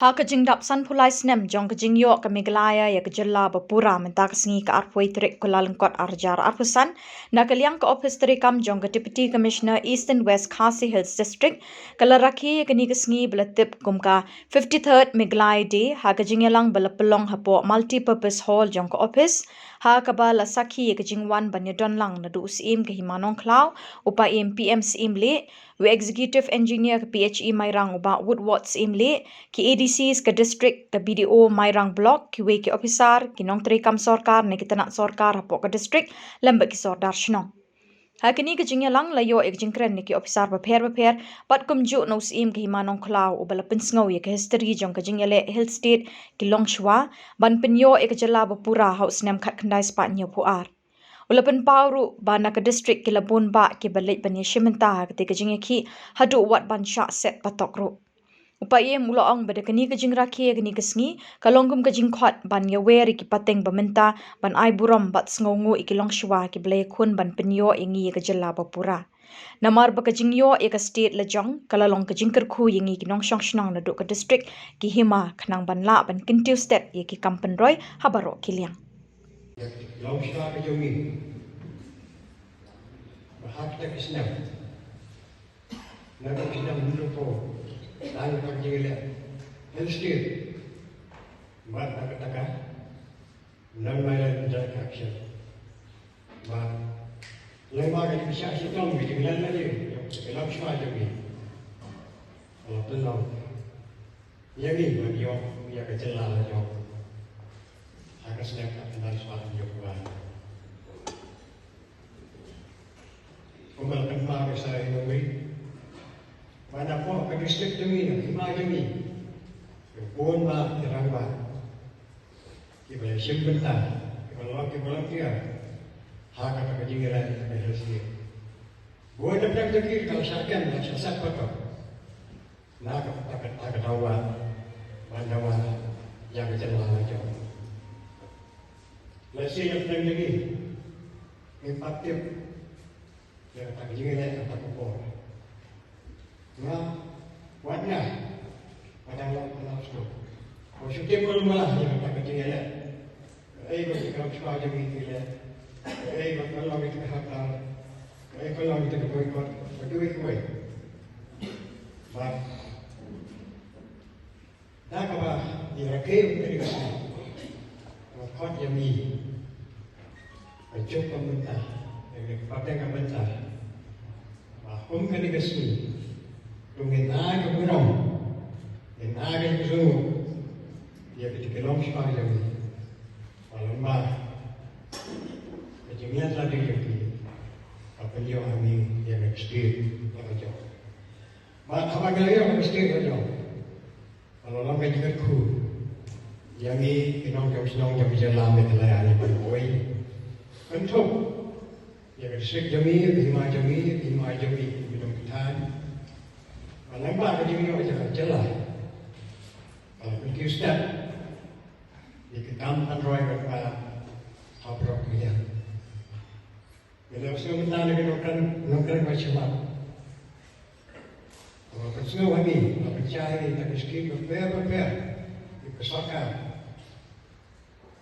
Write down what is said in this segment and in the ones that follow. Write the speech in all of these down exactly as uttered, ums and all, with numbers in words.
Ha ka jingdap sanphew lai snem jong ka jingïoh ka Meghalaya ïa ka jylla ba pura, mynta ka sngi ka arphew tarik Kyllalyngkot arhajar arphew san, na ka liang ka ophis treikam jong ka Deputy Commissioner Eastern West Khasi Hills District ka la rakhe ïa kane ka sngi ba la tip kum ka fifty-third Meghalaya Day ha ka jingïalang ba la pynlong hapoh Multipurpose Hall jong ka ophis. Ha kaba la sakhi ïa ka jingwan ban ïadon lang naduh u Syiem ka Hima Nongkhlaw, u Paiem P M Syiemlieh, u Executive Engineer ka P H E Mairang u Bah Woodward Syiemlieh, ki A D Cs ka district, ka B D O Mairang Block, kiwei ki ophisar, ki nongtreikam sorkar ne ki tnat sorkar hapoh ka district, lem bad ki sordar shnong. Ha kane ka jingïalang la ïoh ïa ka jingkren na ki ophisar bapher bapher, bad kumjuh na u Syiem ka Hima Nongkhlaw uba la pynsngew ïa ka history jong ka jingïaleh Hill State ki longshuwa, ban pynïoh ïa ka jylla ba pura ha u snem khatkhyndai spah hynñiewphew ar. U la pynpaw ruh ba na ka district ki la bun bah kiba leit ban ïashim bynta ha katei ka jingïakhih haduh wat ban shah set patok ruh. U Paiem u la ong ba da kane ka jingrakhe ïa kane ka sngi ka long kum ka jingkhot ban ïawer ïa ki pateng ba mynta, ban ai burom bad sngewnguh ïa ki longshuwa kiba la ïakhun ban pynïoh ïa ngi ïa ka jylla ba pura. Namar ba ka jingïoh ïa ka state lajong ka la long ka jingkyrkhu ïa ngi ki nongshong shnong naduh ka district, ki hima, khnang ban lah ban kyntiew stet ïa ki kam pynroi ha baroh ki liang. Long sha ka jong ngi. Ba ha kata ka snem, na ka snem hynriewphew, na ka jingïaleh Hill State, bad na kata ka Non-Violent Direct Action. Ba lyngba ka jingshah shitom, ka jinglen lade, ka long shuwa jong ngi, ka la pynlong ïa ngi ban ïoh ïa ka jylla lajong ha ka snem khatkhyndai spah hynñiewphew ar. Kumba la kynmaw ïa sa ïa ngi, ba napoh ka district jong ngi, hima jong ngi, ka bun bah ki rangbah kiba la shim bynta, kiba la long, kiba la long tiar ha kata ka jingïaleh ka Hill State. Bun na pdeng jong ki ka la shah kem, la shah set patok. Na ka, ka, ka, ka dawa, ban dawa ïa ka jylla lajong. Lehse na pdeng jong ngi, ngim pat tip ïa kata ka jingïaleh kata ka por. Nga, wat nga, nga dang long khynnah sngewthuh, nga shu tip kumno ïa kata ka jingïaleh. Kaei ba ki kam shuwa jong ngi ki leh, kaei ba ka long ïa ka haklar, kaei ba long ïa ka boycott, ba kiwei kiwei. Bad da kaba ngi rakhe ïa ka sngi, ka khot ïa ngi ka juk ka bynta, ïa ka pateng ka bynta. Ba kum kane ka sngi, to ngin ai ka burom, ngin ai ka jingïaseng ïa kita ki longshuwa jong ngi. Ba lyngba ka jingïaid lade jong ki, ka pynïoh ha ngi ïa ka state lajong. Bad haba ngi la ïoh ka state lajong, ka la long ka jingkyrkhu ïa ngi ki nongshong shnong jong ka jylla Meghalaya, ngi pynroi, kynthup ïa ka district jong ngi, ïa ka hima jong ngi, ïa ka hima jong ngi, ki nongkynthei. Bad lyngba ka jingïoh ïa ka jylla, ka la pynkyntiew stet ïa ki kam pynroi bad ka ha baroh ki liang. Ngi la sngewbha na ki nongkren, nongkren ba shimet. Ba pynsngew ha ngi, ba pynshai ha ngi ïa ki skim bapher bapher ïa ka sorkar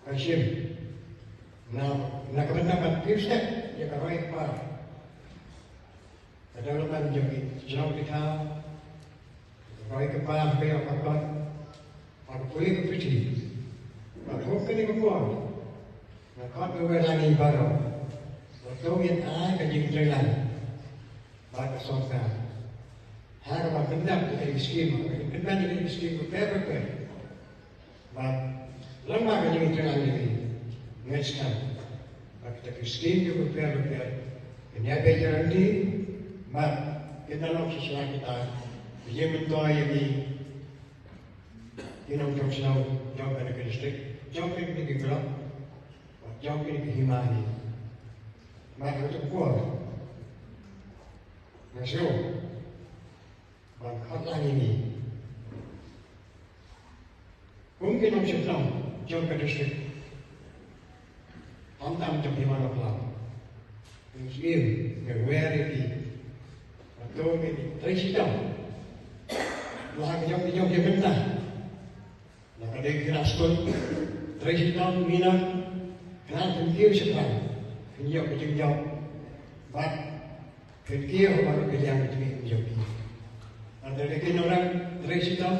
ka shim. Na, na ka bynta ban pynkyntiew stet ïa ka roi ka par, ka development jong ki shnong ki thaw, roi ka par, ka ïoh ka kot, bad ka pule ka pyrthei. Bad kum kane ka por, nga khot ruh ïa ngi baroh, ba to ngin ai ka jingtreilang bad ka sorkar ha kaba pyndap ïa ki skim, ba kin pyndap ïa ki skim bapher bapher. Bad lyngba ka jingtreilang jong ngi, nga sngewthuh ba kita ki skim bapher bapher kin ïa peit ïa lade, bad kin da long shisha kita ki jingmyntoi ïa ngi ki nongshong shnong jong kane ka district, jong kine ki block, bad jong kine ki hima hi. Bad ha kata ka por, nga sngew ban khot lang ïa ngi kum ki nongshong shnong jong ka district, khamtam jong ka hima Nongkhlaw. Ngi sngewthuh, ngi wer ïa ki, ba to ngin trei shitom la ha ka jong ka jong ka bynta. Khynnah skul, trei shitom, minot, khynnah, phin kiew shaphrang, phin ïoh ka jingjop bad phin kiew ha baroh ka liang ka jingim jong phi. Hynrei lada ki nongrep trei shitom,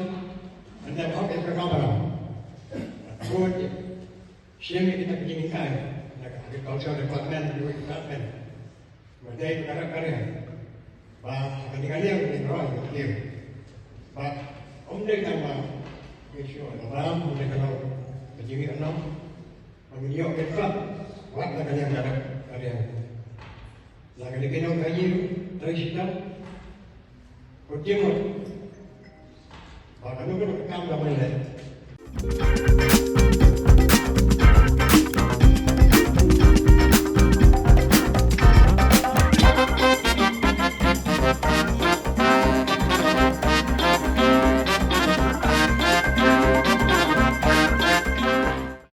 ynda hok ïa ka kam baroh, bad shim ïa kita ki jinghikai na ka Agriculture Department, Agriculture Department. Ba dei ba ka rep ka riang. Ba ha kane ka liang ka roi ka liang. Ba ym dei tang ba ngi shu ïa ba ym dei ka roi ka jingïoh noh. Ba ngi ïoh ka rep wat na ka liang ka rep ka riang. Na kane ka liang ka ïoh trei shitom. Ko jingmut ba kano kano ka kam ka ban leh.